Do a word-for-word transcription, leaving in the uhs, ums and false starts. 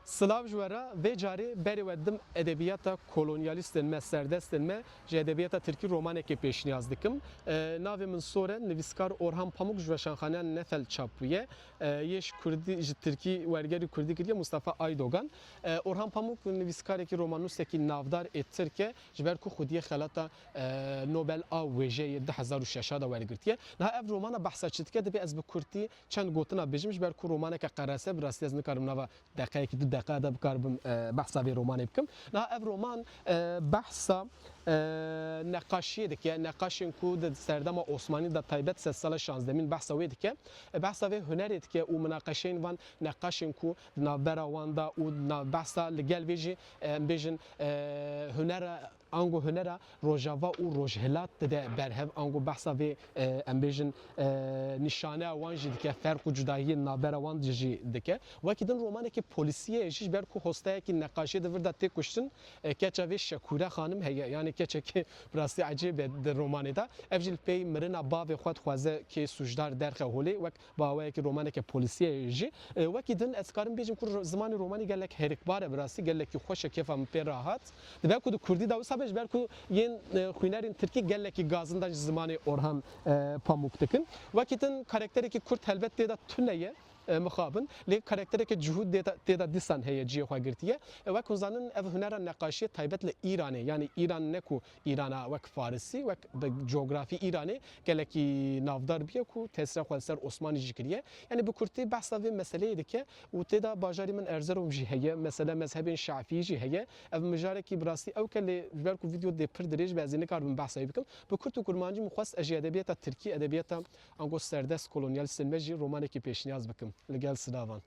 Silav ji we re, vê carê berê we didim edebiyata kolonyalistên me, serdestên me, ji edebiyata tirkî romanekê pêşniyaz dikim. E, navê min Sor e, nivîskar Orhan Pamuk ji weşanxaneya Nefel çap bûye. E, yê ji kurdî, ji tirkî wergerî kurdî kiriye Mustafa Aydogan. E, Orhan Pamuk nivîskarekî, romannûsekî navdar ê tirk e, ji ber ku xwediyê xelata, e, Nobel a wêjeyê du hezar û şeş de wergirtiye. Niha ev romana behsa çi dike? Divê ez bi kurtî çend gotina bêjim, ji ber ku romaneke qerese, bi rastî ez nikarim nava deqeyekî, du deqeya de bikaribim, e, behsa vê romanê bikim. Niha ev roman, e, behsa, e, neqaşiyê dike. Neqaşên ku di serdema Osmanî de, taybet sedsala şazdemîn, behsa wê dike. E, behsa vê hunerê dike û minaqeşeyên van neqaşên ku di navbera wan de û nav-, behsa li gel vê jî, e, em bêjin, e, hunera, ango hunera Rojava û Rojhilat dide berhev, ango behsa vê, e, em bêjin, e, nîşaneya wan jî dike, ferq û cudahiyên navbera wan jî dike. Wekî din romanekî polîsiyê ye jî, ji ber ku hostayekî neqaşiyê di vir de tê kuştin, e, keça vê Şekûre Xanim heye, yanî keçekî bi rastî ecêb e di romanê de. Ev jî li pey mirina bavê xwe dixwaze kê sûcdar derxe holê, wek bi awayekî romaneke polîsiyê jî. E, wekî din ez karim bêjim ku ro-, zimanê romanî gelek herikbar e, bi rastî gelekî xweş e, kêfa min pê re hat. Dibe ku di kurdî de wisa be, ji ber ku yên, e, xwînerên tirkî gelekî gazindan ji zimanê Orhan, e, Pamuk dikin. Wekî din karakterekî kurd helbet tê de tune ye, e, mixabin, lê karaktereke cihûd tê de, tê de dîsan heye, cihê xwe girtiye. E, wek hûn zanin, ev hunera neqaşiyê taybet li Îranê, yanî Îran ne ku Îrana wek Farisî, wek bi cografî Îranê gelekî navdar bûye ku tesîra xwe li ser Osmanî jî kiriye. Yanî bi kurtî behsa vê meseleyê dike û tê de bajarê min Erzerom jî heye, mesele mezhebên Şafîî jî heye. Ev mijarekî bi rastî ewk e, lê ji ber ku vîdeo dê pir dirêj be, ez ê nikaribim behsa wê bikim. Bi kurt û kurmancî min xwest ez jî edebiyata tirkî, edebiyata ango serdest kolonyalistên me jî romanekî pêşniyaz bikim. Li gel silavan.